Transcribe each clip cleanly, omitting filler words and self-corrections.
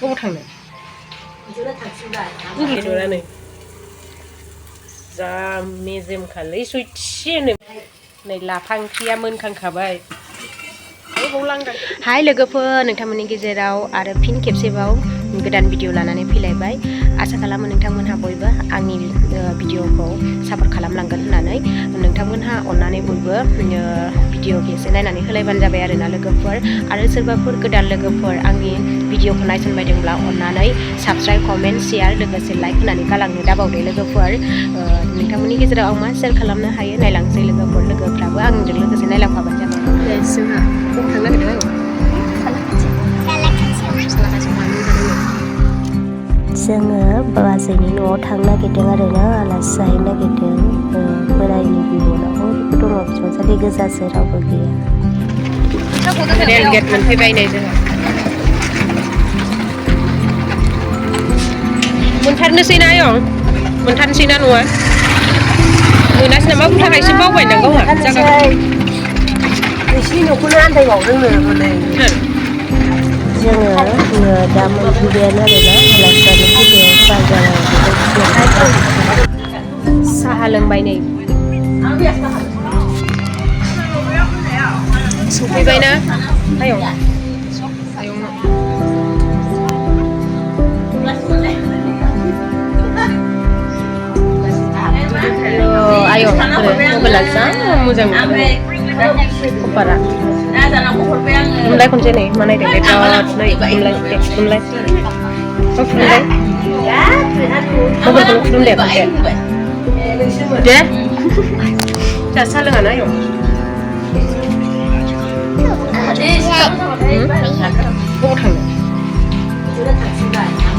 Bố thằng này cái đồ này ra mê dêm khả lấy suy chiên này là phăng kia mơn khăng khả bay Hai लोगोफोर नोंथांमोननि गेजेराव आरो फिन खेबसेबाव गोदान भिडिअ लानानै फैलायबाय आसा खालामो नोंथांमोनहा बयबो आंनि भिडिअखौ सापर्ट खालामलांगोन होननानै नोंथांमोनहा अननानै बयबो भिडिअखौ एसे नायनानै होलायबानो जाबाय आरोना लोगोफोर आरो सोरबाफोर गोदान लोगोफोर आंनि भिडिअखौ नायसनबायदोंब्ला अननानै साबस्क्राइब कमेन्ट शेयार लोगोसे लाइक होनानै गालांनो दाबावदे लोगोफोर नोंथांमोननि गेजेराव आं मा शेयार खालामनो हायो नायलांसै लोगोफ्राबो आंजों लोगोसे नायलांफाबानो जाबाय जोंहा थांनो नागिरदों जोङो बाजैनि न'आव थांनो नागिरदों आरोना आलासि जाहैनो नागिरदों बोरायनि बिब'नाव दङ बिजावजालि गोजासो रावबो गैया रेल गेट मोनफैबाय नै जोंहा मोनथारनोसै ना आयं मोनथारनोसै ना न'आ मोनासै नामा थाखायसो बावबाय नों गावहा जागाखौ नोंसिनि न'खौनो आन्दायबावदोंनो हनै जोङो दा मोनफैबायानो आरोना आलासियानो फैदों बाजाराव साहा लोंबाय नै सफैबायना आयं आयं मबाइला जा मोजां मोनो कपारा खुमलाय खनसे नै मा नायदों नै खुमलाय मबाइलखौनो खुलुमदे खनसे दे जा साहा लोङा ना आयं बबाव थांनो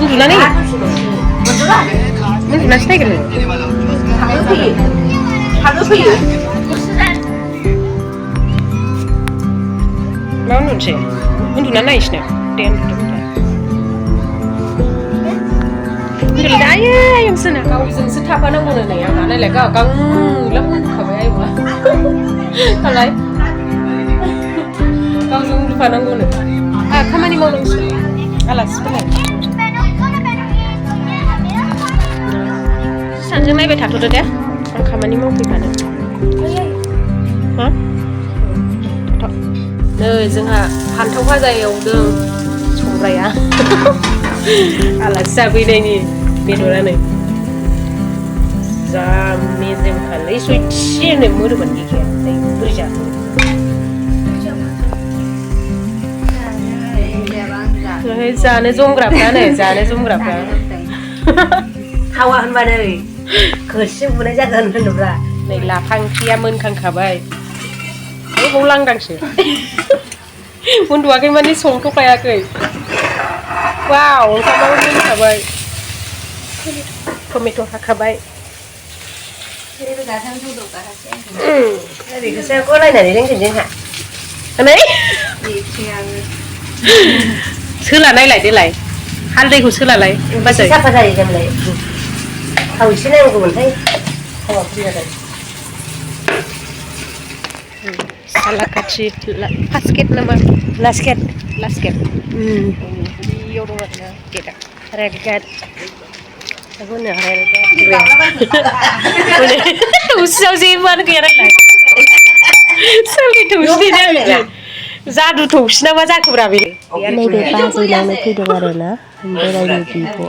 उन्दुनानै उन्दुनासो नायगोन नोङो फैयो मा उन्दुनोसै उन्दुना नायसै दे उन्दुदो आयै आयंसोना गावजोंसो थाफानांगौनो नै आंहा नायलाय गांलाब उन्दुखाबाय आयंआ खालाय गावजों उन्दुफानांगौनो खामानि मावनांगौ आलासि फैलाय सानजों नायबाय थाथ'दो दे आं खामानि मावफैखानो नै जोंहा फान्थाव भाजा एवदों संग्राया आलासि जाफैनायनि बेदरानो जा मेजेमखालै सयथिनो मोदोमोन गेखाया नै बोरै जाखो जानो जमग्राफ्रा नै जानो जमग्राफ्रा थावा होनबानो खोरसिजों बुनाय जागोन होनोब्ला नै लाफा ओंख्रिया मोनखांखाबाय बाव लांदांसो उन्दुवाखै माने संथ'खायाखै वाव ओंखामाबो मोनखाबाय टमेट' हाखाबाय ओरैखौसो गलायनानै लोंगोन जोंहा नै सोला नायलाय देलाय हालदैखौ सोलालाय होमबासो साफा जायो जोंलाय थाव एसे नांगौमोनहाय थावा खम जाबाय सालाकाथि फासकेट नामा लासकेट बेयाव दं आरोना गेटआ रेड गेट बेखौनो रेड गेट उसियाव जेबोआनो गैया नालाय सोरनि थौसिनि जादु थौसि ना मा जाखोब्रा बे नैबे बाजैनावनो फैदों आरोना बोरायनि बिब'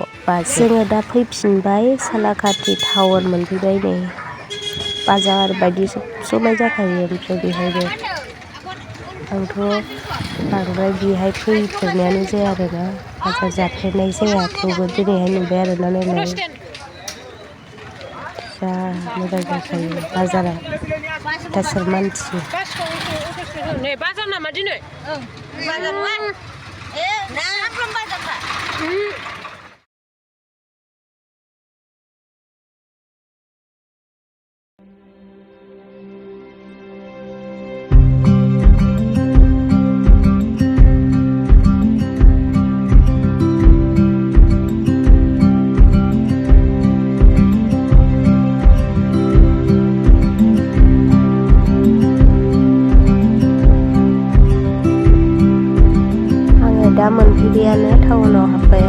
जोङो दा फैफिनबाय सालाकाथि टाउन मोनफैबाय नै बाजार बायदि समाय जाखायो ओमफ्राय बेहायनो आंथ' बांद्राय बेहाय फैफेरनायानो जाया आरोना बाजार जाफेरनाय जाया थेवबो दिनैहाय नुबाय आरोना नायलाय जा मोजां जाखायो बाजारा दासोर मानसि बाजार नामा दिनै बाजार नङा सामफ्राम बाजारखा दा मोनफैबायानो टाउनाव हाबबाय